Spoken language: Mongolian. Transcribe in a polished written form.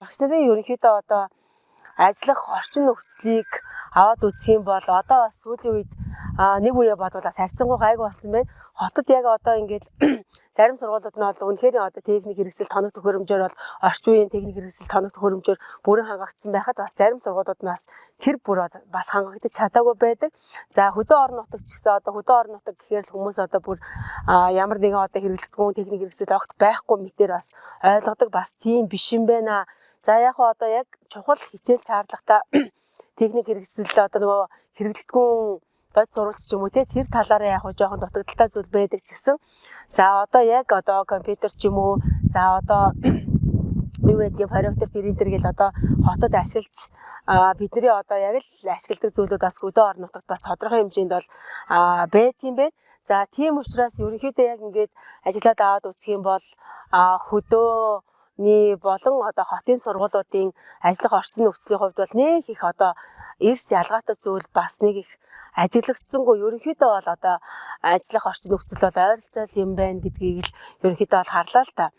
Багш нарын ерөнхийдөө одоо ажиллах орчин нөхцөлийг аваад үзэх юм бол одоо бас сүүлийн үед нэг үе бодвол бас харьцангуй гайгүй болсон байна. Хотод яг одоо ингээд зарим сургуулиуд нь бол үнэхээр одоо техник хэрэгсэл, тоног төхөөрөмжөөр бол орчин үеийн техник хэрэгсэл, тоног төхөөрөмжөөр бүрэн хангагдсан байхад бас зарим сургуулиуд нь бас тэр бүр бас хангагдаж чадаагүй байдаг. За, хөдөө орон нутаг ч гэсэн одоо хөдөө орон нутаг гэхээр л хүмүүс одоо бүр ямар нэгэн одоо хэрэглэгдэхүүн, техник хэрэгсэл огт байхгүй мэтээр бас ойлгодог, бас тийм биш юм байна. За, яг хоо одоо яг чухал хичээл шаардлагатай техник хэрэгсэл, одоо нөгөө хэрэглэгдэхүүн, бодис сурвалж ч юм уу те, тэр талаараа яг хоо жоохон дутагдалтай зүйл байдаг ч гэсэн, за, одоо яг одоо компьютер ч юм уу, за, одоо юу гэдгийг, проектор, принтер гэл одоо хотод ашиглаж бидний одоо яг л ашигладаг зүйлүүд бас хөдөө орон нутагт бас тодорхой хэмжээнд бол байдаг юм байна. За, тийм учраас ерөнхийдөө яг ингээд ажиллаад аваад үзэх юм бол хөдөөний болон одоо хотын сургуулиудын ажиллах орчин нөхцөлийн хувьд бол нэг их одоо эрс ялгаатай зүйл бас нэг их ажиглагдсангүй. Ерөнхийдөө бол одоо ажиллах орчин нөхцөл бол ойролцоо юм байна гэдгийг л ерөнхийдөө бол харлаа л та.